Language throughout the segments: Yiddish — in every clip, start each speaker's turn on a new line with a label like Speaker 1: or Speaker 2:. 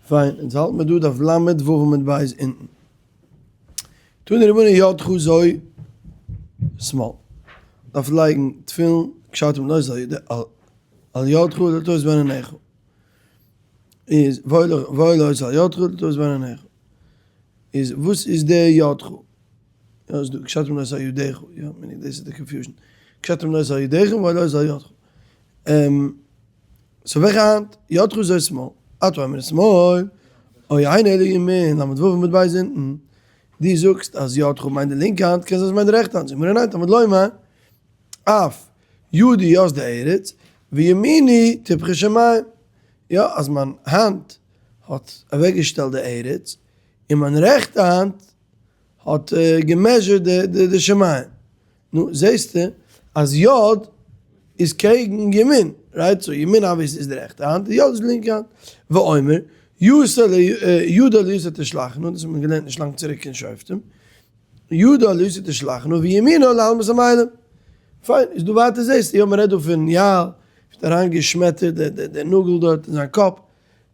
Speaker 1: פיין, אונז האלט מיר דא דף ל' ו' עמוד ב' אונטן. תנו רבנן ידך זו שמאל. דארף לייגן תפילין קשרתם לאות על ידך לטעות בין עיניך. איז וואויל לאות על ידך לטעות בין עיניך. איז וואס איז די ידך? יא איז דא קשרתם לאות על ידיך, יא מיין איך דאס איז די confusion. קשרתם לאות על ידיך וואויל לאות על ידך. סאו וועלכע האנט? ידך זו שמאל, אתה אומר שמאל, או אינו אלא ימין, ל' ו' עמוד ב' אונטן, דו זאגסט אז ידך מיינט די לינקע האנט, קען זיין עס מיינט די רעכטע האנט, זאגט גמרא ניין, תלמוד לומר, אף ידי יסדה ארץ, וימיני טפחה שמים, יא אז מיין האנט האט אוועקגעשטעלט די ארץ, און מיין רעכטע האנט האט געמעזשערט די שמים. נו, זעסטו אז יד איז קעגן ימין, right? So ימין obviously איז די רעכטע האנט, יד איז די לינקע האנט. ואומר, ידה ליתר תשלחנו, דאס האט מען געלערנט נישט לאנג צוריק אין שופטים, ידה ליתר תשלחנו וימינו להלמות המאלים. פיין, איז דא ווייטער זעסטו, יא מ'רעדט דא פון יעל, האט אריינגעשמעטערט די נאגל דארט אין זיין קאפ,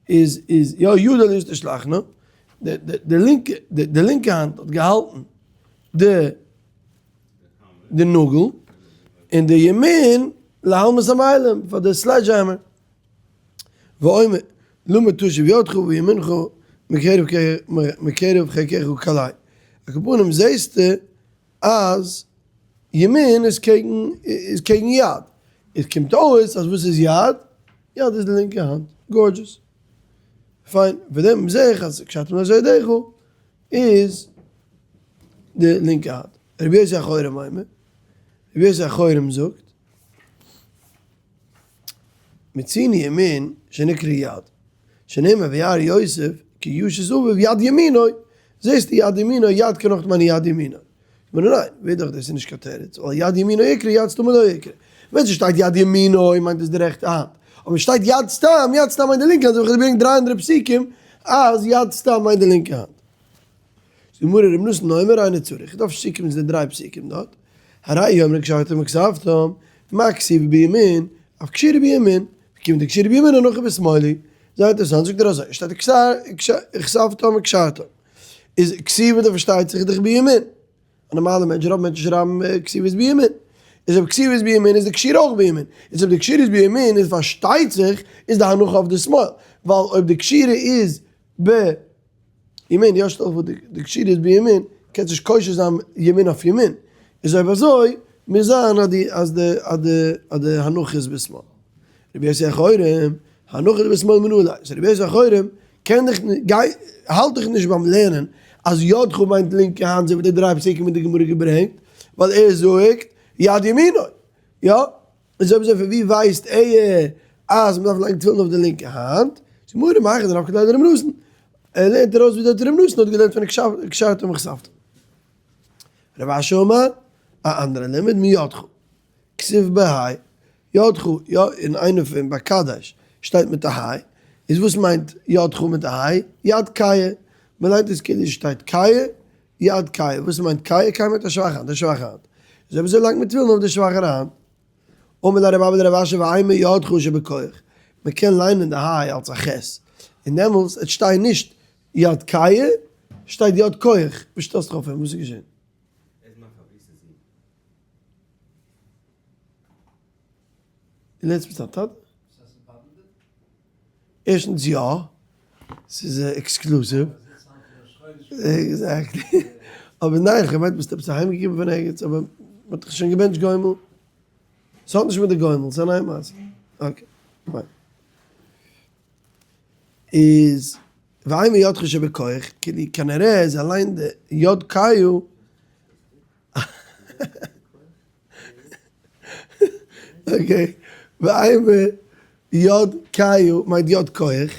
Speaker 1: איז איז יא ידה ליתר תשלחנו, די לינקע די לינקע האנט האט געהאלטן די די נאגל, און די ימין להלמות המאלים פאר די sledge hammer. ואומר למה תשיב ידך וימינך מקרב מקרב חיקך כלה. על כל פנים זעסטו אז ימין איז קעגן איז קעגן יד. עס קומט אויס אז וואס איז יד? יד איז די לינקע האנט. Gorgeous. פיין. פון דעם זעה איך אז קשרתם לאות על ידך איז די לינקע האנט. רבי יוסי החורם אומר, רבי יוסי החורם זאגט, מצינו ימין שנקרא יד, שנאמר וירא יוסף כי ישת אביו יד ימינו, זעסטו יד ימינו, יד קען אויך מיינען יד ימינו. כ'מיין ניין, ווער דאך דאס איז נישט קיין תירוץ, ווייל יד ימינו איקרי יד סתמא לא איקרי. ווען ס'שטייט יד ימינו מיינט עס די רעכטע האנט, אבער שטייט יד סתם, יד סתם מיינט די לינקע האנט, אזוי ווי כ'האב געברענגט דריי אנדערע פסוקים אז יד סתם מיינט די לינקע האנט. זאגט די גמרא ר' נתן אומר אינו צריך, איך דארף נישט צוקומען צו די דריי פסוקים דארט, הרי הוא אומר וקשרתם וכתבתם, מה כתיבה בימין, אף קשירה בימין, וכיוון דקשירה בימין הנחה בשמאל היא. זייער אינטערעסאנט, זאגט ער אזוי, שטייט וכתבתם וקשרתם. איז כתיבה דא פארשטייט זיך דאך בימין. א נארמאלע מענטש, רוב מענטשן שרייבן כתיבה איז בימין. איז אויב כתיבה איז בימין איז די קשירה אויך בימין. איז אויב די קשירה איז בימין איז פארשטייט זיך איז די הנחה אויף די שמאל. ווייל אויב די קשירה איז בימין, יא שטעל דיך פאר די קשירה איז בימין, קענסט נישט קושר זיין ימין אויף ימין. איז אויב אזוי מוז זיין אז די אז די אז די אז די הנחה איז בשמאל. רבי יוסי החורם, הנחה דבשמאל מנא ליה, סאו רבי יוסי החורם קען דיך גיי האלט דיך נישט ביים לערנען אז ידך מיינט לינקע האנט אזוי ווי די דריי פסוקים וואס די גמרא געברענגט, ווייל ער זאגט יד ימינו, יא? איז אויב אזוי פון ווי ווייסט ער אז מ'דארף לייגן תפילין אויף די לינקע האנט? זאגט גמרא מהיכא דנפקא ליה דרבי נתן, ער לערנט ארויס ווי דער רבי נתן האט געלערנט פון וקשרתם וכתבתם. רב אשי אמר, א אנדערע לימוד מידך. כתיב בה' ידך, יא, אין איינע פון ביי קדש שטייט מיט א היי, איז וואס מיינט ידך מיט א היי? יד כהה, מען ליינט עס כאילו שטייט כהה, יד כהה, וואס מיינט כהה? כהה מיינט א שוואכע האנט, די שוואכע האנט, איז אויב אזוי לייגט מען תפילין אויף די שוואכערע האנט. אמר ליה רב אבא לרב אשי ואימא ידך שבכח, מען קען ליינען די היי אלס א ח', און דעמאלס עט שטיין נישט יד כהה, שטייט יד כח, וואס שטעלסט דיך אויף אים, וואס איז געשען? דו לערנסט מיט זיין טאטע? ערשטנס יא, ס'איז exclusive, exactly, אבער ניין כ'מיין ביסט עפעס אהיים געקומען פון ערגעץ אבער מ'האט דיך שוין געבענטשט גומל, ס'האט נישט מיט די גומל, ס'איז א נייע מעשה, okay פיין. איז ואימא ידך שבכח, כאילו כנראה איז אליין די יד כהה okay, ואימא יד כהה מיינט יד כח,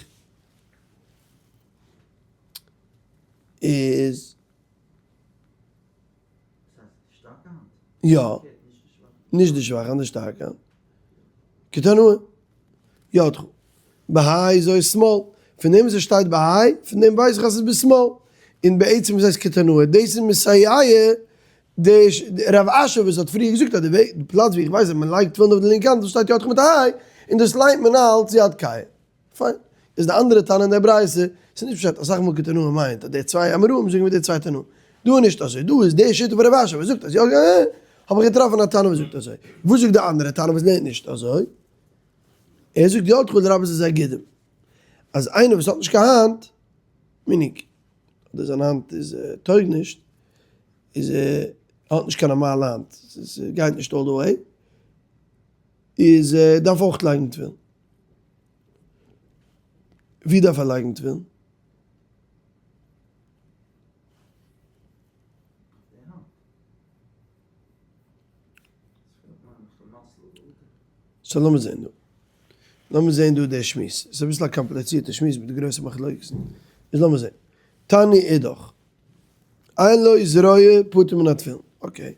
Speaker 1: איז יא, נישט די שוואכע האנט, די שטארקע האנט. כתנאי, ידך, בהאי זו שמאל, פון דעם וואס עס שטייט בהאי, פון דעם ווייס איך אז עס איז בשמאל, און בעצם וואס הייסט כתנאי, דאס איז מסייע די רב אשי וואס האט פריער געזאגט אז די וועג, די פלאץ ווי איך ווייס אז מען לייגט תפילין אויף די לינקע האנט דאס שטייט ידך מיט א היי, און דאס ליינט מען אלץ יד כהה. פיין. איז די אנדערע תנא אין דער ברייתא, ס'איז נישט פשט אסאך מאל כתנאים מיינט אז די צוויי אמוראים זאגן ווי די צוויי תנאים. דא איז נישט אזוי, דא איז די שיטה פון רב אשי וואס זאגט אז יא האב איך געטראפן א תנא וואס זאגט אזוי. וואס זאגט די אנדערע תנא וואס לערנט נישט אזוי? ער זאגט ידך לרבות את הגידים. אז איינער וואס האט נישט קיין האנט, meaning, אדער זיין האנט איז טויג נישט, איז ער האט נישט קיין נארמאלע האנט, ס'גייט נישט all the way, איז ער דארף אויך לייגן תפילין. ווי דארף ער לייגן תפילין? so לאמיר זעהן דא. לאמיר זעהן דא די שמועס. ס'איז אביסל א קאמפליצירטע שמועס מיט גרויסע מחלוקת'ן. איז לאמיר זעהן. תני אידך. אין לו זרוע פטור מן התפילין. okay.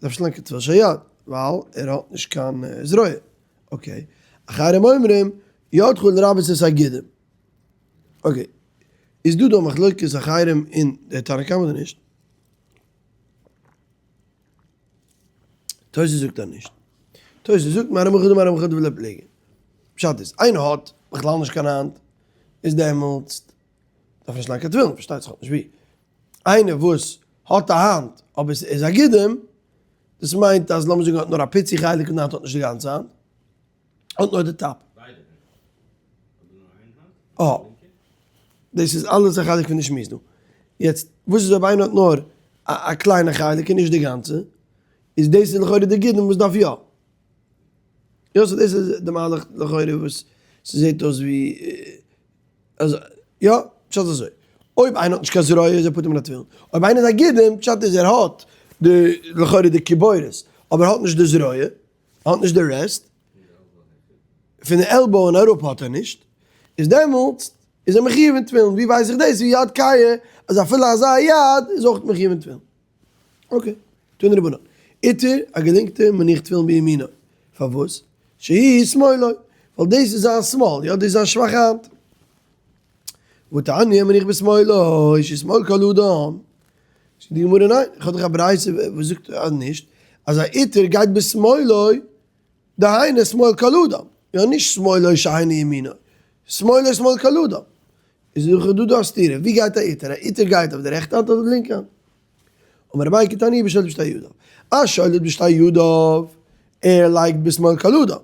Speaker 1: דארף נישט לייגן קיין תפילין של יד. ווייל ער האט נישט קיין זרוע. okay. אחרים אומרים, ידך לרבות את הגידים. okay. איז דא דא מחלוקת אחרים אין די תנא קמא אדער נישט? תוס' זאגט אז נישט. תוס' זאגט מר מחד ומר מחד ולא פליגי. פשט איז, איינער האט בכלל נישט קיין האנט, איז דעמאלטס דארף ער נישט לייגן קיין תפילין, פארשטייט זיך האט נישט ווי. איינער וואס האט א האנט אבער עס איז א גידים, דאס מיינט אז לאמיר זאגן האט נאר א פיצי חלק פון די האנט האט נישט די גאנצע האנט, האט נאר די top. אה. דאס איז אלעס א חלק פון די שמועס דא. יעצט, וואס איז אויב איינער האט נאר א קליינע חלק און נישט די גאנצע? איז דאס איז לכאורה די גידים וואס דארף יא. יא, so דאס איז די מהלך לכאורה וואס ס'זעט אויס ווי אז יא, פשט איז אזוי. אויב איינער האט נישט קיין זרוע איז ער פטור מן התפילין. אויב איינער איז א גידים, פשט איז ער האט די לכאורה די קיבורת, אבער ער האט נישט די זרוע, ער האט נישט די rest, פון די elbow און אראפ האט ער נישט, איז דעמאלטס איז ער מחיוב אין תפילין, ווי ווייס איך דאס? ווי יד כהה אז אפילו אזא יד איז אויך מחיוב אין תפילין. okay, תנו רבנן. עיטור, א געלינקטער מניח תפילין בימינו. פארוואס? שהיא שמאלו, ווייל דאס איז זיין שמאל, יא דאס איז זיין שוואכע האנט. והתניא מניח בשמאלו, שהיא שמאל כל אדם. זאגט די גמרא ניין, איך האב דאך א ברייתא וואס זאגט אז נישט, אז א עיטור גייט בשמאלו, דהיינו שמאל כל אדם, יא נישט שמאלו שאינו ימינו, שמאלו שמאל כל אדם. איז דאך דא דא א סתירה, ווי גייט א עיטור? א עיטור גייט אויף די רעכטע האנט אדער די לינקע האנט? אמר אביי כי תניא בשולט בשתי ידיו, א שולט בשתי ידיו, ער לייגט בשמאל כל אדם,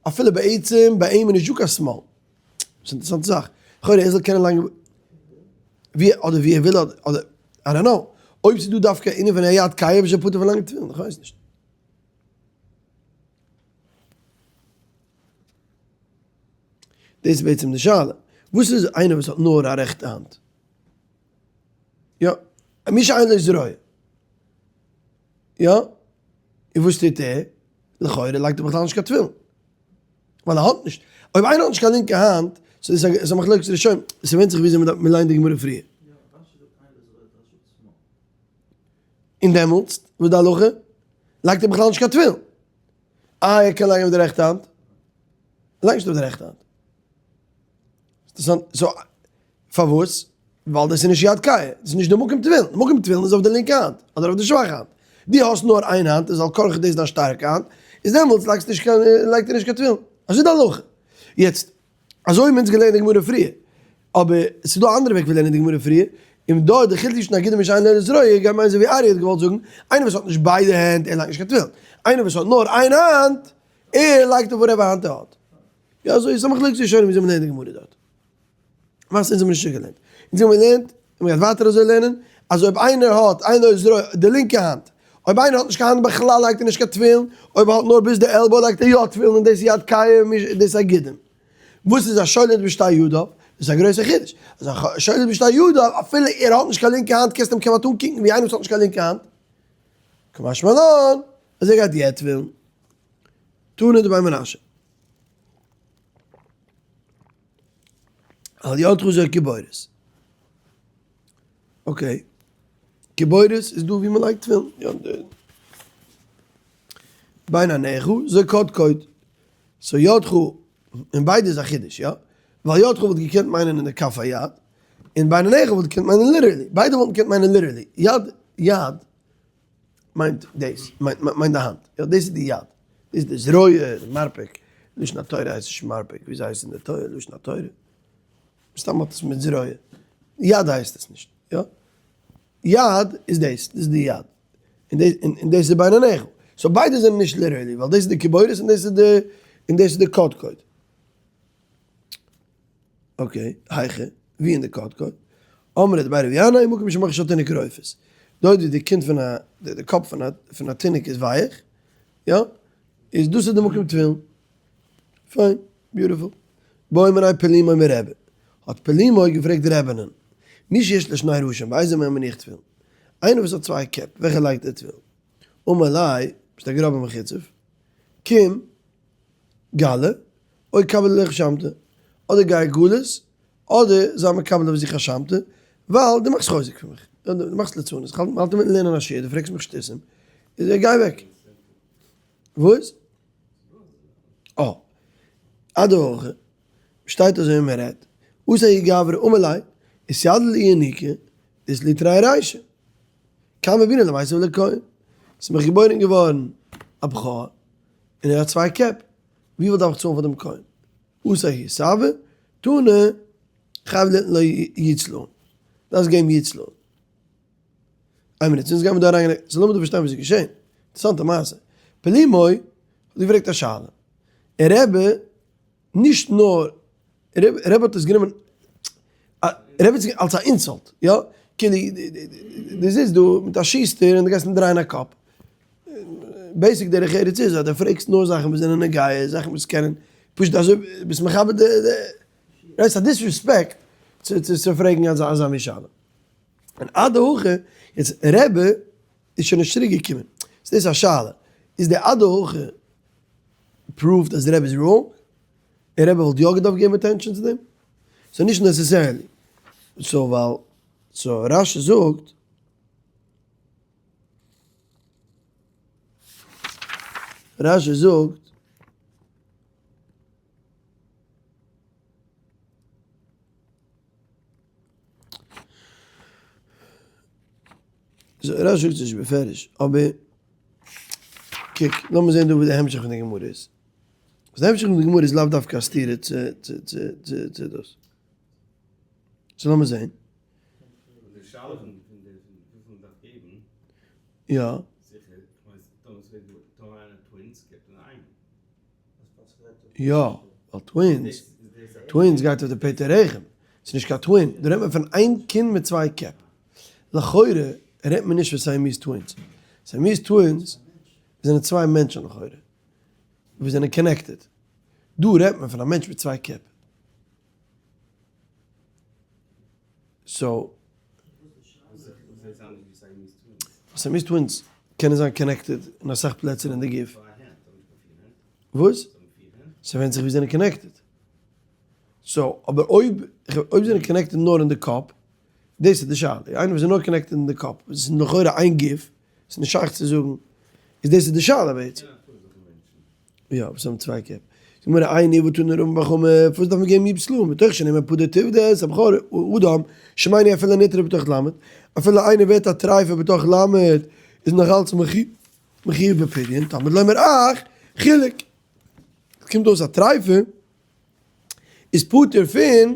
Speaker 1: אפילו בעצם ביי אים איז נישט דא קיין שמאל, ס'איז אינטערעסאנטע זאך, לכאורה ער זאל קענען לייגן ווי אדער ווי ער וויל אדער I don't know, אויב ס'איז דא דווקא ענין פון א יד כהה אפשר פטור פון לייגן תפילין, איך ווייס נישט. דאס איז בעצם די שאלה, וואס איז איינער וואס האט נאר א רעכטע האנט? יא, מי שאין לו זרוע. יא, און וואס טוט ער? לכאורה לייגט ער בכלל נישט קיין תפילין. ווייל ער האט נישט. אויב איינער האט נישט קיין לינקע האנט, so איז עס א מחלוקת ראשונים. עס ווענדט זיך וויאזוי מען ליינט די גמרא פריער. און דעמאלטס, וואס איז די הלכה? לייגט ער בכלל נישט קיין תפילין. איי ער קען לייגן אויף די רעכטע האנט? ער לייגט נישט אויף די רעכטע האנט. so פארוואס? ווייל דאס איז נישט יד כהה, דאס איז נישט די מקום תפילין, די מקום תפילין איז אויף די לינקע האנט, אדער אויף די שוואכע האנט. דו האסט נאר איין האנט, איז על כרחך דאס דיין שטארקע האנט, איז דעמאלטס לייגסט נישט קיין, לייגט ער נישט קיין תפילין. אזוי איז די הלכה. יעצט, אזוי האבן אונז געלערנט די גמרא פריער, אבער עס איז דא א אנדערע וועג פון לערנען די גמרא פריער, און דא איז די חילוק צווישן אגודה מיט שאין לו זרוע, גייט מיינען אזוי ווי ארי האט געוואלט זאגן, איינער וואס האט נישט ביידע הענט, ער לייגט נישט קיין תפילין. איינער וואס האט נאר איין האנט, ער לייגט אויף whatever האנט ער האט. יא אזוי איז א מחלוקת ראשונים וויאזוי מ'לערנט די גמרא דארט. למעשה אונז האבן נישט אזוי געלערנט. אונז האבן געלערנט, און מ'גייט ווייטער אזוי לערנען, אז אויב איינער האט איין זרוע, די לינקע האנט, אויב איינער האט נישט קיין האנט בכלל לייגט ער נישט קיין תפילין, אויב ער האט נאר ביז די elbow לייגט ער יא תפילין און דאס איז יד כהה דאס איז א גידים. וואס איז א שולט בשתי ידיו? דאס איז א גרויסע חידוש. אז א שולט בשתי ידיו, אפילו ער האט נישט קיין לינקע האנט קענסטו אים כמעט אנקוקן ווי איינער וואס האט נישט קיין לינקע האנט. קא משמע לן אז ער גייט יא תפילין. תנא דבי מנשה. על ידך זו קיבורת. okay. קיבורת איז דא ווי מען לייגט תפילין. יא די. בין עיניך זו קודקוד. so ידך, און ביידע איז א חידוש, יא? ווייל ידך וואלט געקענט מיינען אין די כף היד, און בין עיניך וואלט געקענט מיינען literally. ביידע וואלטן געקענט מיינען literally. יד, יד מיינט דאס, מיינט די האנט. יא, דאס איז די יד. דאס איז די זרוע, די מרפק. לשון התורה הייסט נישט מרפק, וויאזוי הייסט אין די תורה לשון התורה? מסתם האט עס מיט זרוע. יד הייסט עס נישט, יא? יד איז דאס, דאס איז די יד. און דאס איז בין עיניך. so ביידע זענען נישט literally, ווייל דאס איז די קיבורת און דאס איז די, און דאס איז די קודקוד. okay, היכא, ווי אין די קודקוד? אמרי דבי רבי ינאי, מקום שמוחו של תינוק רופת. דארט ווי די קינד פון א, די קאפ פון א, פון א תינוק איז ווייעך, יא? איז דאס איז די מקום תפילין. פיין, beautiful. בעא מיניה פלימו מרבי. האט פלימו געפרעגט רבי'נען, מי שיש לו שני ראשים, באיזה מהם מניח תפילין? איינער וואס האט צוויי קעפ, וועלכע לייגט ער תפילין? אמר ליה, ביסט א גראבער מחוצף, קום, גלה, או קבל עליך שמתא, אדער גיי גלות, אדער זיי מקבל אויף זיך א שמתא, ווייל דו מאכסט חוזק פון מיך, דו מאכסט ליצנות, איך האלט אינמיטן לערנען א שיעור, דו פרעגסט מיך שטותים, איז גיי אוועק. וואס? אה. אדהכי, שטייט אזוי און מען רעדט, אתא ההוא גברא אמר ליה, איתיליד לי ינוקא, דאית לי תרי רישי. כמה בעינא למיתב לכהן. ס'איז מיך געבוירן געווארן א בכור, און ער האט צוויי קעפ, וויפיל דארף איך צאלן פאר דעם כהן? אתא ההוא סבא, תנא, חייב ליתן לו יו"ד סלעים. דארפסט געבן יו"ד סלעים. איין מינוט, אונז גיימיר דא אריין, so לאמיר דא פארשטיין וואס איז געשען. אינטערעסאנטע מעשה. פלימו האט געפרעגט א שאלה. און רבי, נישט נאר, רבי האט עס גענומען, רבי האט עס אלס א insult, יא? כאילו, דו זיצט דא מיט א שוסטער און דו גייסט אים דרייען א קאפ. basic דרך ארץ איז אז דו פרעגסט נאר זאכן וואס זענען נוגע, זאכן וואס קענען, פשוט אזוי, ביסט מכבד די, ס'איז א disrespect צו פרעגן אזא מין שאלה. און עד הכא, יעצט רבי איז שוין נישט צוריק געקומען, איז דאס א שאלה, איז די עד הכא proved אז רבי איז wrong, און רבי וואלט יא געדארפט געבן attention צו דעם? ס'איז נישט necessarily, so ווייל, so רש"י זאגט, רש"י זאגט, רש"י זאגט עס נישט בפירוש, אבער קוק, לאמיר זען דא וואס די המשך פון די גמרא איז. די המשך פון די גמרא איז לאו דווקא א סתירה צו צו דאס. so לאמיר זען. יא. יא, ווייל twins, twins גייט אויף די פטר רחם, ס'איז נישט קיין twin, דא רעדט מען פון איין קינד מיט צוויי קעפ, לכאורה רעדט מען נישט פון Siamese twins, Siamese twins זענען צוויי מענטשן לכאורה, וואס זענען connected, דא רעדט מען פון א מענטש מיט צוויי קעפ. so. Siamese twins קענען זיין connected אין אסאך פלעצער אין די גוף. וואס? ס'ווענדט זיך ווי זענען connected. so, אבער אויב אויב זענען connected נאר אין די קאפ, דאס איז די שאלה. איינער וואס איז נאר connected אין די קאפ, וואס איז לכאורה איין גוף, ס'איז נישט שייך צו זאגן, איז דאס איז די שאלה בעצם. יא, וואס האבן צוויי קעפ. זאגט מיר איני ותנא רמי בר חמא, פארוואס דארף מען געבן יו"ד סלעים? מתוך שנאמר פדה תפדה את הבכור אדם, שמעני אפילו נטרף בתוך למד, אפילו איינער ווערט א טרייפער בתוך למד, איז נאך אלץ מחיוב בפדיון, תלמוד לומר אח, חילוק. קומט אויס א טרייפער איז פטור פון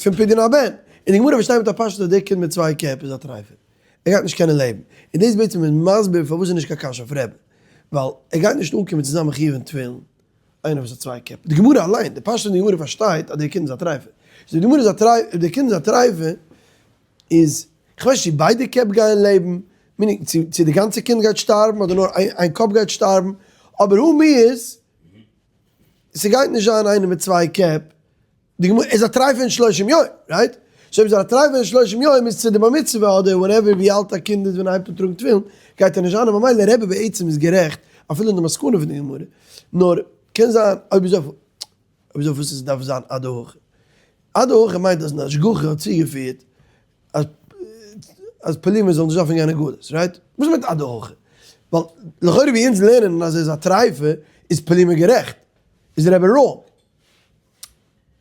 Speaker 1: פון פדיון הבן. און די גמרא פארשטייט מיט א פשטות אז דער קינד מיט צוויי קעפ איז א טרייפער. ער גייט נישט קענען לעבן. און דאס בעצם איז מסביר פארוואס איז נישט קיין קשיא אויף רבי. ווייל ער גייט נישט אנקומען צו זיין מחיוב אין תפילין איינער וואס האט צוויי קעפ. די גמרא אליין, די פשטות אין די גמרא פארשטייט אז דער קינד איז א טרייפער. so די גמרא איז א טרייפער, אויב דער קינד איז א טרייפער איז, כ'ווייס נישט צו ביידע קעפ גייען לעבן, meaning צו צו די גאנצע קינד גייט שטארבן אדער נאר איין קאפ גייט שטארבן, אבער הא מיהת, ס'גייט נישט זיין איינער מיט צוויי קעפ, די גמרא איז א טרייפה אין שלושים יום, right? so אויב איז ער א טרייפה אין שלושים יום איז צו די בר מצוה אדער whatever ווי אלט א קינד איז ווען ער הייבט אן טראגן תפילין גייט ער נישט זיין און ממילא רבי בעצם איז גערעכט אפילו אין די מסקנא פון די גמרא, נאר קען זיין אויב איז אויף אויב איז אויף וואס עס דארף זיין עד הכא. עד הכא מיינט אז השגחה האט צוגעפירט אז אז פלימו זאל נישט דארפן גיין אין גלות, right? וואס מיינט עד הכא? ווייל לכאורה ווי אונז לערנען אז ער איז א טרייפה איז פלימו גערעכט, איז רבי wrong.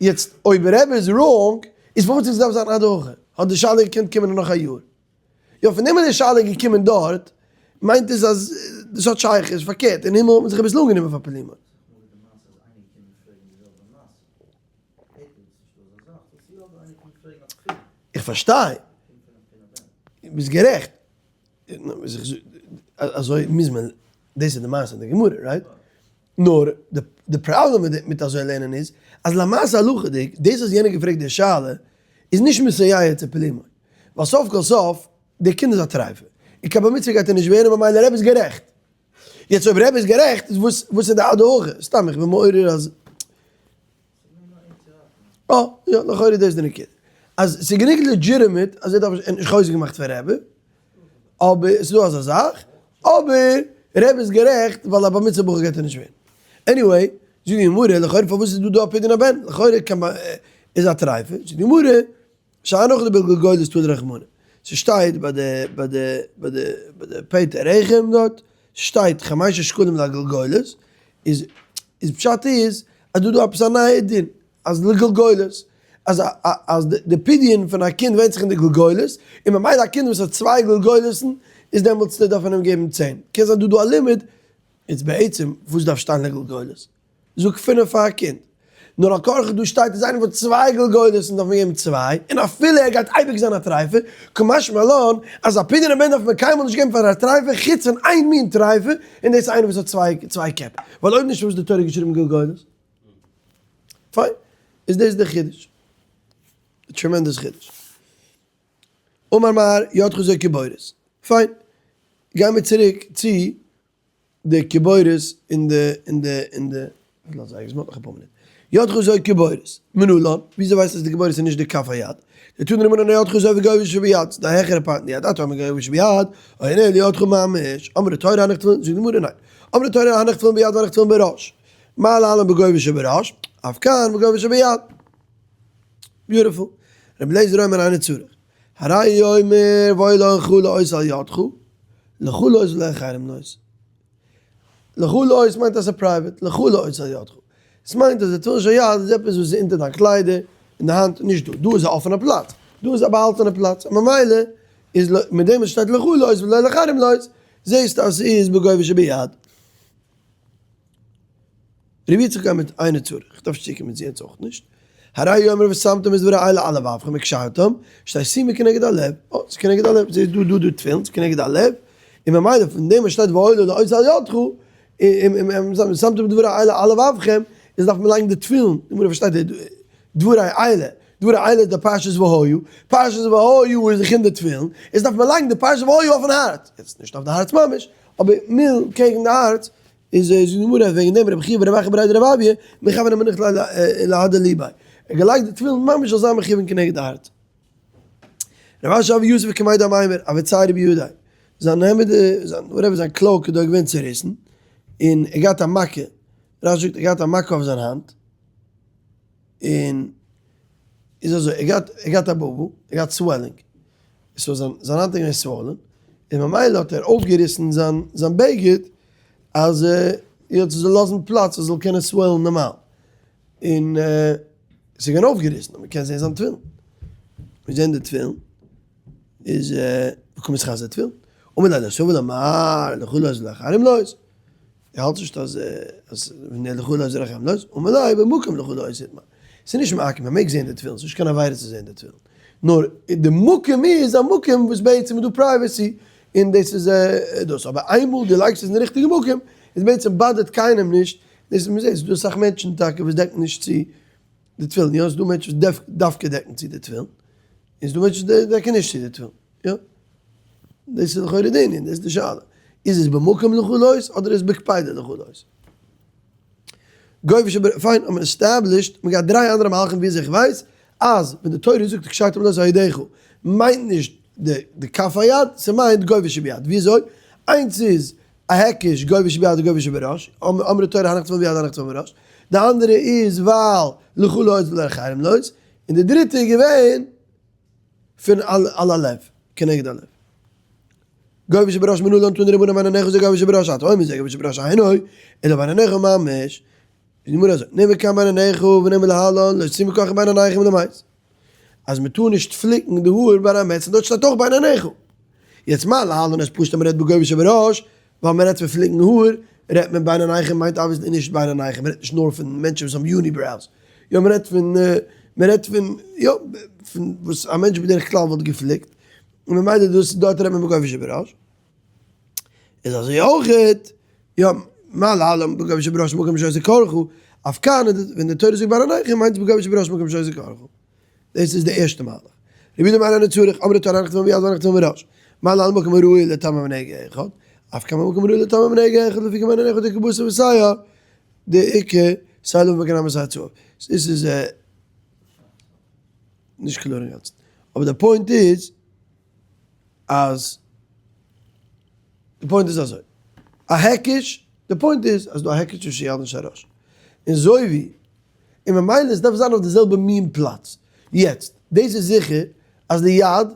Speaker 1: יעצט אויב רבי איז wrong איז פארוואס עס דארף זיין עד הכא? האט די שאלה געקענט קומען אין נאך א יאר. יא פון דעם אז די שאלה איז געקומען דארט מיינט עס אז דאס האט שייכות, פארקערט אין הימל האט מען זיך אביסל אנגענומען פאר פלימו. איך פארשטיי, ביסט גערעכט, אזוי מוז מען, דאס איז די מעשה אין די גמרא, right? נאר די פראבלעם מיט אזוי לערנען איז, אז למעשה הלכה'דיג, דאס אז יענער געפרעגט די שאלה, איז נישט מסייע צו פלימו, ווייל סוף כל סוף, די קינד איז א טרייפע, און קיין בר מצוה גייט ער נישט ווערן, ממילא רבי איז גערעכט. יעצט אויב רבי איז גערעכט, איז וואס וואס איז די הדרכה? סתם איך בין מעורר אז. אה, יא, לכאורה דאס איז די נקודה. אז ס'איז גענוג legitimate אז ער דארף נישט, ער האט נישט חוזק געמאכט פון רבי, אבער ס'איז דא אזא זאך, אבער רבי איז גערעכט ווייל א בר מצוה בחור גייט ער נישט ווערן. anyway, זאגט די גמרא, לכאורה פארוואס איז דא דא א פדיון הבן? לכאורה קען מען, איז א טרייפה. זאגט די גמרא, שאני הכא דבגולגולת תלי רחמנא. ס'שטייט ביי די ביי די ביי די ביי די פטר רחם דארט, ס'שטייט חמשה שקלים לגולגולת, איז איז פשט איז אז דא דא עפעס א נייע דין אז לגולגולת, אז אז די פדיון פון א קינד ווענדט זיך אין די גולגולת, און ממילא א קינד וואס האט צוויי גולגולת'ן איז דעמאלטס דארף מען אים געבן צען. קען זיין דא דא א לימוד, איז בעצם וואס דארף שטיין לגולגולת? זאג פינף פאר א קינד. נאר על כרחך דא שטייט אז איינער וואס האט צוויי גולגולת'ן דארף מען געבן צוויי, און אפילו ער גייט אייביג זיין א טרייפע, קא משמע לן אז א פדיון הבן דארף מען קיינמאל נישט געבן פאר א טרייפע חוץ פון איין מין טרייפע, און דאס איז איינער וואס האט צוויי צוויי קעפ, ווייל אויב נישט פארוואס האט די תורה געשריבן גולגולת? פיין, איז דאס די חידוש. די tremendous חידוש. אמר מר ידך זו קיבורת. פיין, גיימיר צוריק צו די קיבורת אין די אין די אין די לאז זיי עס נאך אפאר מינוט ידך זו קיבורת מנלן וויאזוי ווייסט אז די קיבורת איז נישט די כף היד דתנו רבנן ידך זו וגובה שביד די העכערע part אין די יד אתה אומר גובה שביד או אינו אלא ידך ממש אמרה תורה הנח תפילין זאגט די גמרא ניין אמרה תורה הנח תפילין ביד והנח תפילין בראש מה להלן בגובה שבראש אף כאן בגובה שביד beautiful רבי אליעזר אומר אינו צריך הרי הוא אומר והיה לך לאות על ידך, לך לאות ולאחרים לאות. לך לאות מיינט אז ס'איז private, לך לאות על ידך. עס מיינט אז די תפילין של יד איז עפעס וואס איז אונטער דיין קליידער, אין די האנט, נישט דא. דא איז א אפענע פלאץ, דא איז א באהאלטענע פלאץ. ממילא איז מיט דעם וואס שטייט לך לאות ולאחרים לאות, זעסטו אז ס'איז בגובה שביד. רבי יצחק גייט מיט אינו צריך, איך דארף נישט צוקומען צו יענץ אויך נישט. הרי הוא אומר ושמתם את דברי אלה על לבבכם וקשרתם, שתהא שימה כנגד הלב, אה, ס'איז כנגד הלב, זעהסט דא דא דא תפילין, ס'איז כנגד הלב, און ממילא פון דעם וואס שטייט והיה לאות על ידך, ושמתם את דברי אלה על לבבכם, איז דארף מען לייגן די תפילין, די גמרא פארשטייט די דברי אלה, דברי אלה איז די פרשת והיה, פרשת והיה איז דאך אין די תפילין, איז דארף מען לייגן די פרשת והיה אויפן הארץ, יעצט נישט אויף די הארץ ממש, אבער מיל קעגן די הארץ, איז זאגט די גמרא וועגן דעם רבי חייא ורבי אחא בריה דרב אויא מכוון ומניח להדי ליביה, ער האט געלייגט די תפילין ממש זאל זיין מכוון כנגד די הארץ. רב אשי הוה יתיב קמיה דאמימר הוה ציירי בידיה, זיין העמד זיין whatever זיין cloak איז דארט געווען צוריסן, און ער געהאט א מכה, רש"י זאגט ער געהאט א מכה אויף זיין האנט, און איז אזוי ער געהאט ער געהאט א בובו, ער געהאט swelling, so זיין זיין האנט איז געווען swollen, און ממילא האט ער אויפגעריסן זיין זיין בגד אז יא צו זאל לאזן פלאץ עס זאל קענען swell ן נארמאל, און עס איז געווען אויפגעריסן אז מען קען זען זיין תפילין, מיר זעען די תפילין איז באקומען זיך אזא תפילין, אמר ליה לא סבר לה מר לך לאות ולאחרים לאות. ער האלט נישט אז אז לך לאות ולאחרים לאות, אמר ליה במקום לך לאות איתמר. ס'איז נישט מעכב, מען מעג זען די תפילין, ס'איז נישט קיין עבירה צו זען די תפילין. נאר די מקום איז א מקום וואס בעצם איז דא privacy, און דאס איז דאס. אבער איינמאל דו לייגסט עס אין די ריכטיגע מקום, איז בעצם bother ט קיינעם נישט, דאס איז מ'זעט, ס'איז דא אסאך מענטשן טאקע וואס דעקן נישט צו די תפילין, יא, ס'איז דא מענטשן וואס דווקא דעקן צו די תפילין, און ס'איז דא מענטשן וואס דעקן נישט צו די תפילין, יא. דאס איז לכאורה די ענין, דאס איז די שאלה. איז עס במקום לך לאות אדער איז בקפידא לך לאות? גובה שב, פיין, האט מען established, מען גייט דריי אנדערע מהלכים וויאזוי איך ווייס אז ווען די תורה זאגט וקשרתם לאות על ידך מיינט נישט די כף היד, ס'מיינט גובה שביד. וויאזוי? איינס איז א היקש גובה שביד וגובה שבראש, אמרה תורה הנח תפילין ביד הנח תפילין בראש, די אנדערע איז ווייל לך לאות ולאחרים לאות, און די דריטע איז געווען פון על הלב, כנגד הלב. גובה שבראש מנלן תנו רבנן בין עיניך זה גובה שבראש אתה אומר זה גובה שבראש אינו אלא בין עיניך ממש. די גמרא זאגט נאמר כאן בין עיניך ונאמר להלן לא תשימו כחל בין עיניכם למת. אז מען טאר נישט פליקן די האר ביי א מת און דארט שטייט אויך בין עיניך. יעצט מה להלן איז פשוט אז מען רעדט בגובה שבראש, ווייל מען רעדט פון פליקן האר, רעדט מען בין עיניכם מיינט obviously נישט בין עיניכם, מען רעדט נישט נאר פון מענטשן וואס האבן unibrows, יא מען רעדט פון. מען רעדט פון, יא, פון וואס א מענטש בדרך כלל וואלט געפליקט, און ממילא דאס דארט רעדט מען בגובה שבראש. איז אזוי אויכעט, יא, מה להלן בגובה שבראש מקום שעושה קרחה, אף כאן ווען די תורה זאגט בענניכם מיינט עס בגובה שבראש מקום שעושה קרחה. דאס איז די ערשטע מהלך. רבי יהודה אומר אינו צריך, אמרה תורה הנך תבוא ביד והנך תבוא בראש. מה להלן במקום הראוי לטמא בנגע אחד, אף כאן במקום הראוי לטמא בנגע אחד לפי כמעין עיניך דכבשר ושער, דאיכא סיי לבן בכנף וסיי צהוב. דאס איז נישט קלאר אינגאנצן. אבער די point איז אז די point איז אזוי. א היקש, די point איז אז דא א היקש צווישן יד און של ראש. און זוי ווי און ממילא עס דארף זיין אויף די זעלבע מין פלאץ. יעצט, דאס איז זיכער אז די יד האט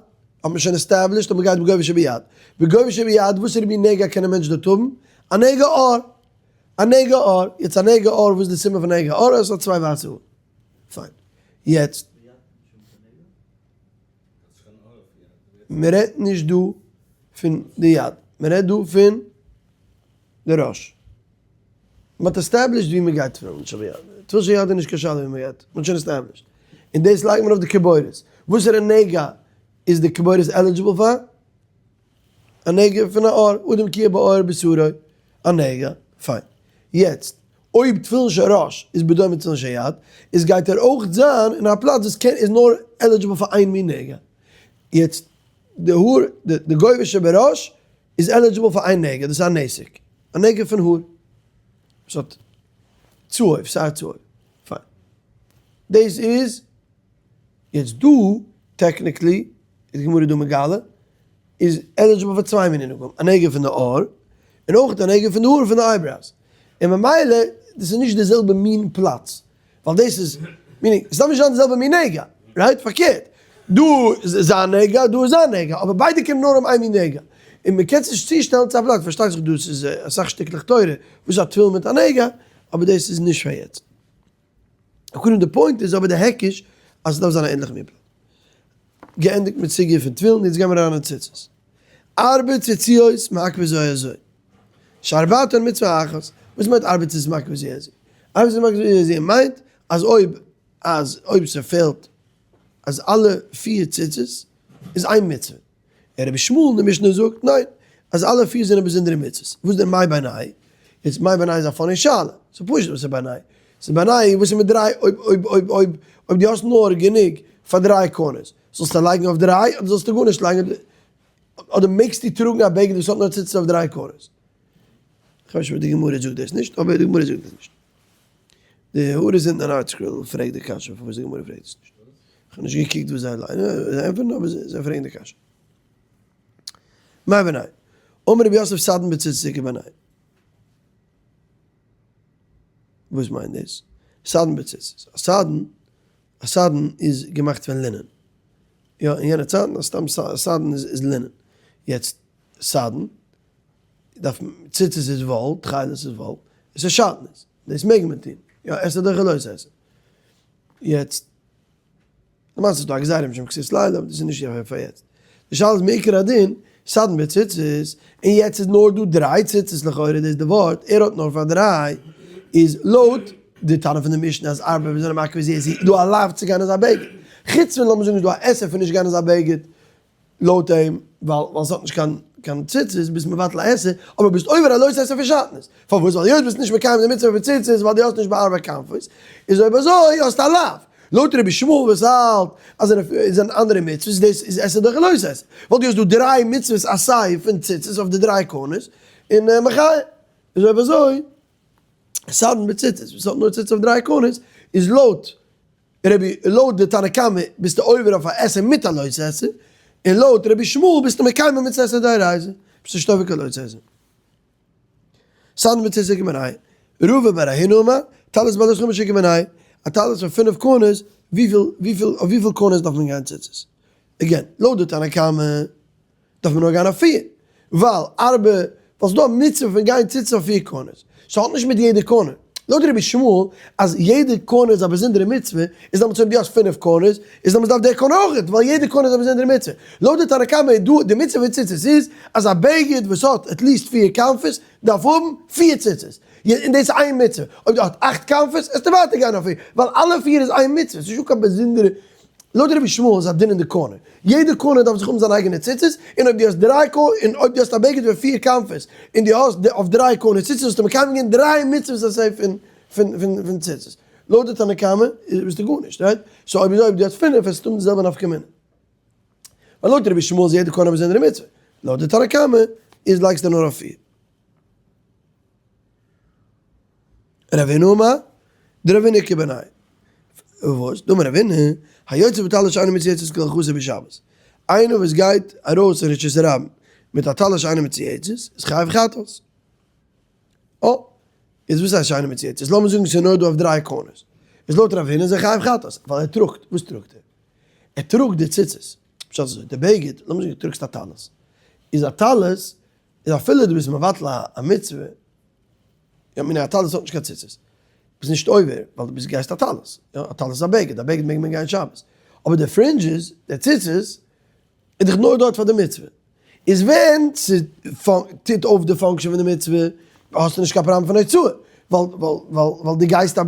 Speaker 1: מען שוין established אז מען גייט בגובה שביד. בגובה שביד, וואסערע מין נגע קען א מענטש דארט האבן? א נגע עור. א נגע עור. יעצט א נגע עור, וואס איז די סימן פון נגע עור? עס האט צוויי ווייסע האר. פיין. יעצט. מען רעדט נישט דא פון די יד, מען רעדט דא פון די ראש. מען האט established ווי מען גייט תפילין של יד, תפילין של יד איז נישט קיין שאלה ווי מען גייט, מען האט שוין established, און דאס לייגט מען אויף די קיבורת, וואסערע נגע איז די קיבורת eligible פאר? א נגע פון א עור, אדם כי יהיה בעור בשרו, א נגע, פיין. יעצט, אויב תפילין של ראש איז בדומה תפילין של יד, איז גייט ער אויך זיין אין א פלאץ וואס קען איז נאר eligible פאר איין מין נגע. יעצט, די האר, די גובה שבראש איז eligible פאר איין נגע, דאס איז א נתק, א נגע פון האר, וואס האט צהוב, שער צהוב, פיין. דאס איז, יעצט דא, technically, איז די גמרא דא מגלה, איז eligible פאר צוויי מיני נגעים, א נגע פון די עור, און אויך א נגע פון די האר פון די eyebrows. און ממילא, דאס איז נישט די זעלבע מין פלאץ. ווייל דאס איז, meaning, עס דארף נישט זיין די זעלבע מין נגע, right? פארקערט, דא איז זיין נגע, דא איז זיין נגע, אבער ביידע קענען נאר האבן איין מין נגע, און מען קען עס נישט צושטעלן צו א פלאץ, פארשטייט זיך דאס איז אסאך שטיקלעך תורה וואס איז א תפילין מיט א נגע, אבער דאס איז נישט פאר יעצט. קודם די point איז אבער די היקש אז עס דארף זיין א ענליכע מין פלאץ. געענדיגט מיט סוגיא פון תפילין, יעצט גיימיר אריין אין ציצית. ארבע ציציות מעכבות זו את זו. שארבעתן מצוה אחת, וואס מיינט ארבע ציציות מעכבות זו את זו? ארבע ציציות מעכבות זו את זו מיינט אז אויב אז אויב ס'פעלט אז אלע פיר ציצית איז איין מצוה. און רבי ישמעאל אין די משנה זאגט ניין אז אלע פיר זענען באזונדערע מצוות. וואס איז דער מאי בינייהו? יעצט מאי בינייהו איז א funny שאלה. ס'איז פשוט וואס איז בינייהו. ס'איז בינייהו וואס איז מיט דריי אויב אויב אויב אויב אויב דו האסט נאר גענוג פאר דריי corners זאלסטו לייגן אויף דריי אדער זאלסטו גארנישט לייגן אדער מעגסטו טראגן א בגד וואס האט נאר ציצית אויף דריי corners? כ'ווייס נישט וואס די גמרא זאגט דאס נישט, אבער די גמרא זאגט דאס נישט. די הערות זענען אין ArtScroll פרעגט די קשיא פארוואס די גמרא פרעגט עס נישט. כ'האב נישט געקוקט וואס זיי ליינען, זיי ענטפערן אבער זיי פרעגן די קשיא. מאי בינייהו? אמר רבי יוסף סדן בציצית איכא בינייהו. וואס מיינט דאס? סדן בציצית. א סדן, א סדן איז געמאכט פון לינען. יא, אין יענע צייטן א סתם סדן איז לינען. יעצט סדן דארף מען, ציצית איז וואל, תכלת איז וואל, עס איז שעטנז, דאס מעג מען טון. יא, עשה דוחה לא תעשה. יעצט, למעשה איז דא א גזירה משום כסות לילה, אבער דאס איז נישט פאר יעצט. די שאלה איז מעיקר הדין, סדן בציצית, און יעצט איז נאר דא דריי ציצית לכאורה, דאס איז די ווארט, ער האט נאר פאר דריי, איז לויט די תנא פון די משנה אז ארבע ווען זענען מעכב איז דא א לאו צו גיין אזא בגד. חוץ פון לאמיר זאגן איז דא א עשה פון נישט גיין אזא בגד, לויט אים, ווייל ווייל ס'האט נישט קיין קיין ציצית ביסט מבטל א עשה, אבער ביסט עובר א לא תעשה פון שעטנז. פארוואס? ווייל היות ביסט נישט מקיים די מצוה פון ציצית ווייל דו האסט נישט בארבע כנפות, איז אויב אזוי האסטו א לאו. לויט רבי ישמעאל וואס האלט אז עס זענען אנדערע מצוות, דאס איז עשה דוחה לא תעשה, ווייל דו האסט דא דריי מצוות עשה פון ציצית אויף די דריי corners, און מחיה. איז אויב אזוי, סדן בציצית וואס האט נאר ציצית אויף דריי corners, איז לויט רבי לויט די תנא קמא ביסטו עובר אויף א עשה מיט א לא תעשה, און לויט רבי ישמעאל ביסטו מקיים א מצות עשה דאורייתא, ביסט נישט עובר קיין לא תעשה. סדן בציצית איכא בינייהו. רבא בר הונא אמר, טלית בעלת חמש איכא בינייהו, א טלית פון פינף corners, וויפיל וויפיל אויף וויפיל corners דארף מען גיין ציצית? again, לויט די תנא קמא דארף מען נאר גיין אויף פיר, ווייל ארבע, ווייל ס'דא א מצוה פון גיין ציצית אויף פיר corners, ס'האט נישט מיט יעדע corner, לויט רבי ישמעאל אז יעדע corner איז א באזונדערע מצוה, איז דעמאלטס אויב דו האסט פינף corners, איז דעמאלטס דארף דער corner אויכעט, ווייל יעדע corner איז א באזונדערע מצוה. לויט די תנא קמא איז דא, די מצוה פון ציצית איז, אז א בגד וואס האט at least פיר כנפות, דארף האבן פיר ציצית. און דאס איז איין מצוה, אויב דו האסט אכט כנפות עסטו ווייטער גיין אויף פיר, ווייל אלע פיר איז איין מצוה, ס'איז נישטא קיין באזונדערע, לויט רבי ישמעאל איז א דין אין די corner, יעדע corner דארף זיך האבן זיין אייגענע ציצית, און אויב דו האסט דריי קאר און אויב דו האסט א בגד פון פיר כנפות, און דו האסט אויף דריי corner ציצית האסטו מקיים געווען דריי מצוות עשה פון פון פון ציצית. לויט די תנא קמא ביסטו גארנישט, right? So אויב אזוי אויב דו האסט פינף וועסטו האבן די זעלבע נפקא מינה. ווייל לויט רבי ישמעאל איז יעדע corner א באזונדערע מצוה, לויט די תנא קמא איז לייגסטו נאר אויף פיר. רבינא אמר, דרבינא כבני. וואס? דאמר רבינא, היוצא בטלית שאינה מצויצת כהלכתו בשבת. איינער וואס גייט ארויס אין רשות הרבים מיט א טלית שאינה מצויצת איז חייב חטאת. אה, איז וואס הייסט שאינה מצויצת? לאמיר זאגן ס'איז נאר דא אויף דריי corners. איז לויט רבינא איז ער חייב חטאת, ווייל ער טראגט, וואס טראגט ער? ער טראגט די ציצית. פשט איז אזוי, די בגד, לאמיר זאגן דו טראגסט א טלית. איז א טלית איז אפילו דו ביסט מבטל א מצוה, יא מיין א טלית האט נישט קיין ציצית, ביסט נישט עובר ווייל דו ביסט גייסט א טלית, יא א טלית איז א בגד, א בגד מעג מען גיין שבת, אבער די fringes, די ציצית, איז דאך נאר דארט פאר די מצוה, איז ווען ס'טוט אויף די function פון די מצוה, האסטו נישט קיין פראבלעם פון הוצאה, ווייל ווייל ווייל ווייל דו גייסט א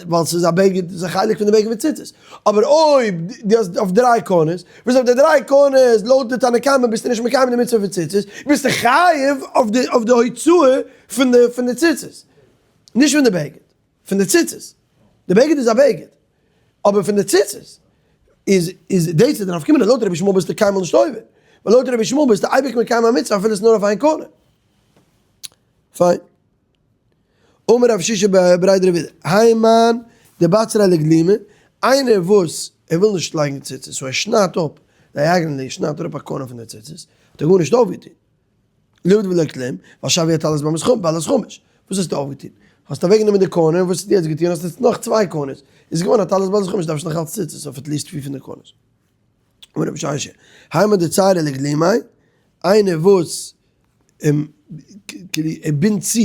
Speaker 1: ווייל ס'איז א בגד, ס'איז א חלק פון די בגד פון ציצית. אבער אויב דו האסט אויף דריי corners, וואס אויף די דריי corners לויט די תנא קמא ביסטו נישט מקיים די מצוה פון ציצית, ביסטו חייב אויף די אויף די הוצאה פון די פון די ציצית. נישט פון די בגד, פון די ציצית. די בגד איז א בגד. אבער פון די ציצית איז איז דאס איז די נפקא מינה, לויט רבי ישמעאל ביסטו קיינמאל נישט עובר. ווייל לויט רבי ישמעאל ביסטו אייביג מקיים א מצוה אפילו עס איז נאר אויף איין corner. פיין. אמר רב שישא בריה דרב אידי, האי מאן דבצריה לגלימיה, איינער וואס ער וויל נישט לייגן ציצית, so ער שניידט אפ diagonally שניידט ער אפ א corner פון די ציצית, האט ער גארנישט אויפגעטון. לא עביד ולא כלום, ווייל שויא טלית בעלת חמש. וואס האסטו אויפגעטון? האסט אוועקגענומען די corner, וואס האסטו יעצט געטון? האסט יעצט נאך צוויי corners. איז געווארן א טלית בעלת חמש, דארפסט נאך אלץ ציצית אויף at least פיר פון די corners. אמר רב שישא, האי מאן דצייריה לגלימיה, איינער וואס כאילו ער בינדט צו,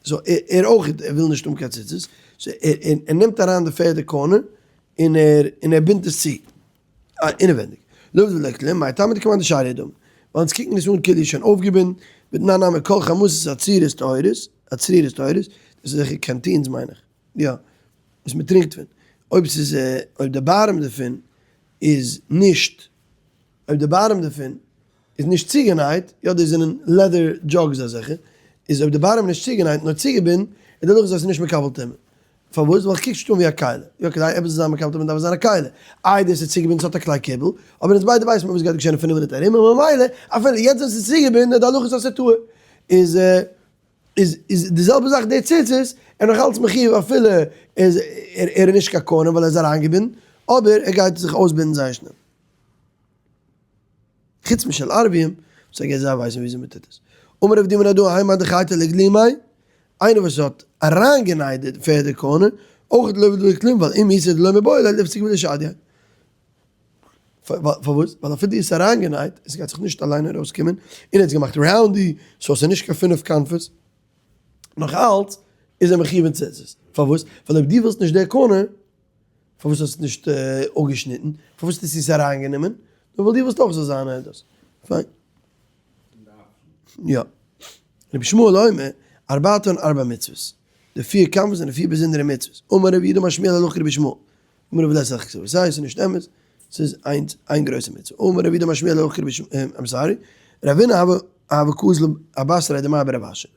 Speaker 1: so ער אויך ער וויל נישט האבן קיין ציצית, so ער נעמט אריין די פערדע corner און ער און ער בינדט עס צו אינעווענדיג. לא עביד ולא כלום, מאי טעמא דכמאן דשריא דמי, ווייל אונז קוקן עס אן כאילו שוין אויפגעבינדן, ותנן נמי כל חמתות הצרורות טהורות, הצרורות טהורות, דאס איז אזעלכע canteens מיין איך, יא, וואס מען טרינקט פון, אויב ס'איז אויב די bottom דערפון איז נישט, אויב די bottom דערפון איז נישט צוגענייט, יא דאס זענען leather jugs אזעלכע, איז אויב די bottom איז נישט צוגענייט נאר צוגעבינדן, איז די הלכה אז עס איז נישט מקבל טומאה. פארוואס? ווייל כ'קוק נישט אן ווי א כלי. יא כדי עפעס זאל זיין מקבל טומאה דארף עס זיין א כלי. איי דאס איז צוגעבינדן ס'האט א כלי קיבול, אבער אונז ביידע ווייסן מיר וואס גייט געשען אין פינף מינוט ארום און ממילא אפילו יעצט ווען ס'איז צוגעבינדן איז די הלכה אז ס'איז טהור. איז איז איז די זעלבע זאך די ציצית, ער נאך אלץ מחיוב אפילו איז ער ער איז נישט קיין קונה ווייל ער איז אריינגעבינדן, אבער ער גייט זיך אויסבינדן זייער שנעל. חוץ משל ערבים, וואס I guess זיי ווייסן וויאזוי מען טוט עס. אמר רב דימי נהרדעא האי מאן דחייטא לגלימיה, איינער וואס האט אריינגענייט די פערדע corner, אויך לא עביד ולא כלום, ווייל אם איתא דלא מיבעי ליה ליפסק ולישדייה. פארוואס? ווייל אפילו דו האסט אריינגענייט, עס גייט זיך נישט אליין ארויסקומען, און ער האט עס געמאכט roundy, so עס איז נישט קיין פינף כנפות, נאך אלץ איז ער מחיוב אין ציצית. פארוואס? ווייל אויב דו ווילסט נישט די corner, פארוואס האסטו נישט אפגעשניטן? פארוואס האסטו עס אריינגענומען? נאר ווייל דו ווילסט אויך זאל זיין דאס. פיין. יא. רבי ישמעאל אומר, ארבעתן ארבע מצוות. די פיר כנפות זענען פיר באזונדערע מצוות. אמר רבי יהודה אמר שמואל הלכה כרבי ישמעאל. אמר רבי אליעזר הלכה כרבי ישמעאל. ס'איז נישט אמת. ס'איז איינס, איין גרויסע מצוה. אמר רבי יהודה אמר שמואל הלכה כרבי ישמעאל, I'm sorry. רבינא הוה הוה קאזיל אבתריה דמר בר רב אשי.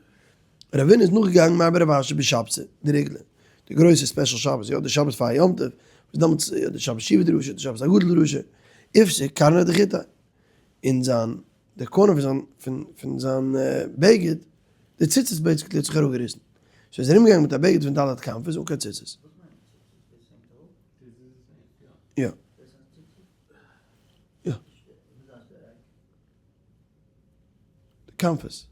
Speaker 1: רבינא איז נאכגעגאנגען מר בר רב אשי בשבתא דריגלא, די גרויסע special שבת, יא די שבת פאר יום טוב, וואס דעמאלטס יא די שבת שובה דרשה, די שבת הגדול דרשה, איפסיק קרנא דחוטיה, און זיין, די corner פון זיין, פון פון זיין בגד, די ציצית basically האט זיך אראפגעריסן, so איז ער ארומגעגאנגען מיט א בגד פון ד' כנפות אן קיין ציצית. יא. יא. די כנפות.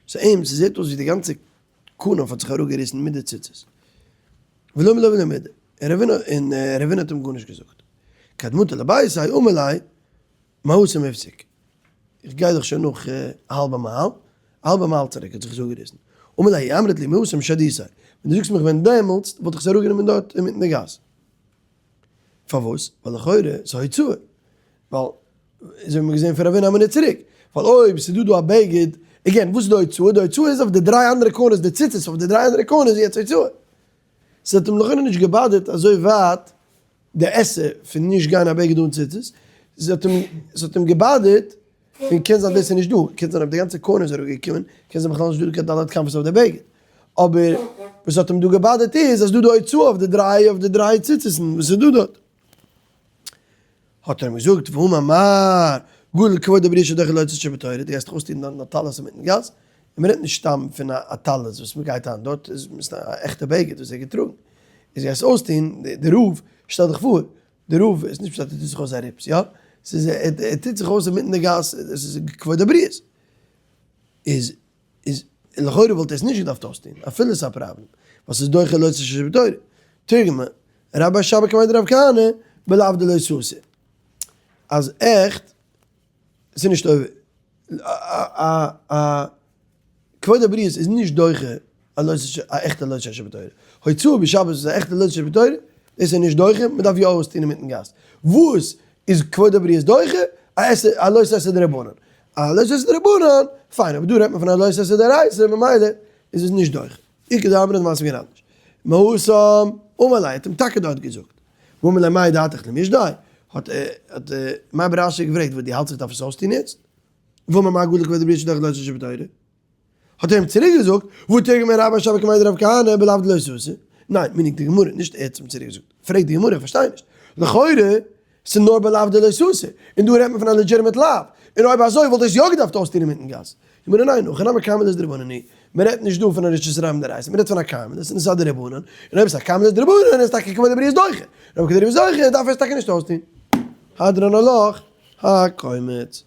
Speaker 1: סאו אים, ס'זעט אויס ווי די גאנצע כנף האט זיך אראפגעריסן מיט די ציצית. ולא מילי ולא מידי. און רבינא האט אים גארנישט געזאגט. כד מטא לביתיה אמר ליה, מהתם איפסיק. איך גיי דאך שוין נאך א האלבע מייל, א האלבע מייל צוריק האט זיך עס אפגעריסן. אמר ליה, אי אמרת לי מהתם שדיתיה. ווען דו זאגסט מיך ווען דעמאלטס, וואלט איך עס אראפגענומען דארט אינמיטן די גאס. פארוואס? ווייל לכאורה ס'איז הוצאה. ווייל אזוי האבן מיר געזען פון רבינא א מינוט צוריק. ווייל אויב ס'איז דא דא א בגד. Again, וואס איז די הוצאה? די הוצאה איז אויף די דריי אנדערע corners, די ציצית אויף די דריי אנדערע corners איז יעצט הוצאה. ס'האט אים לכאורה נישט געבאדערט אזוי ווייט די עשה פון נישט גיין א בגד אן ציצית, ס'האט אים ס'האט אים געבאדערט, און קען זיין דאס איז נישט דא, קען זיין אויב די גאנצע corner איז אראפגעקומען, קען זיין בכלל נישט דא קיין ד' כנפות אויף די בגד. אבער וואס האט אים דא געבאדערט איז אז דא די הוצאה אויף די דריי אויף די דריי ציצית'ן וואס איז דא דארט. האט ער אים געזאגט, והאמר מר, גדול כבוד הבריות שדוחה לא תעשה שבתורה, דו גייסט דיך אויסטון דיין טלית אינמיטן גאס, און מען רעדט נישט סתם פון א טלית וואס מען גייט אן דארט, איז מסתם א עכטע בגד וואס ער האט געטראגן, איז גייסט אויסטון, די רב, שטעל דיך פאר, די רב איז נישט פשט ער טוט זיך אויס א ריפס, יא? ס'איז ער טוט זיך אויס אינמיטן די גאס, עס איז כבוד הבריות, איז איז לכאורה וואלט ער עס נישט געדארפט אויסטון, אפילו עס איז א פראבלעם, ווייל ס'איז דוחה לא תעשה שבתורה. תרגמה, רבה בר שבא קמיה דרב כהנא, בלאו דלא תסור. אז עכט, ס'איז נישט עובר, א א כבוד הבריות איז נישט דוחה א לא תעשה, א עכטע לא תעשה שבתורה. הוצאה בשבת איז א עכטע לא תעשה שבתורה, דאס איז נישט דוחה, מ'דארף יא אויסטון אינמיטן גאס. וואס איז כבוד הבריות דוחה? א עשה, א לא תעשה דרבנן. א לא תעשה דרבנן, פיין, אבער דא רעדט מען פון א לא תעשה דאורייתא, ממילא איז עס נישט דוחה. איכא דאמרי די מעשה געווען אנדערש. מהתם אמר ליה, האט אים טאקע דארט געזאגט. ואמר ליה מאי דעתך למישדי? האט האט מר בר אשי געפרעגט, וואס דו האלטסט איך דארף עס אויסטון יעצט? ואמר מר גדול כבוד הבריות שדוחה לא תעשה שבתורה. האט ער אים צוריק געזאגט, והא תרגמא רבה בר שבא קמיה דרב כהנא בלאו דלא תסור. ניין, מיינט די גמרא, נישט ער האט אים צוריק געזאגט. פרעגט די גמרא, איך פארשטיי נישט. לכאורה ס'איז נאר בלאו דלא תסור, און דא רעדט מען פון א legitimate לאו, און אויב אזוי וואלט ער עס יא געדארפט אויסטון אינמיטן גאס. גמרא ניין, הכא נמי כרמלית דרבנן היא, מען רעדט נישט דא פון א רשות הרבים דאורייתא, מען רעדט פון א כרמלית, און עס איז א דרבנן, און אויב עס איז א כרמלית דרבנן איז טאקע כבוד הבריות דוחה, און אויב כבוד הבריות דוחה דארף ער עס טאקע נישט אויסטון. הדרן עלך הקומץ.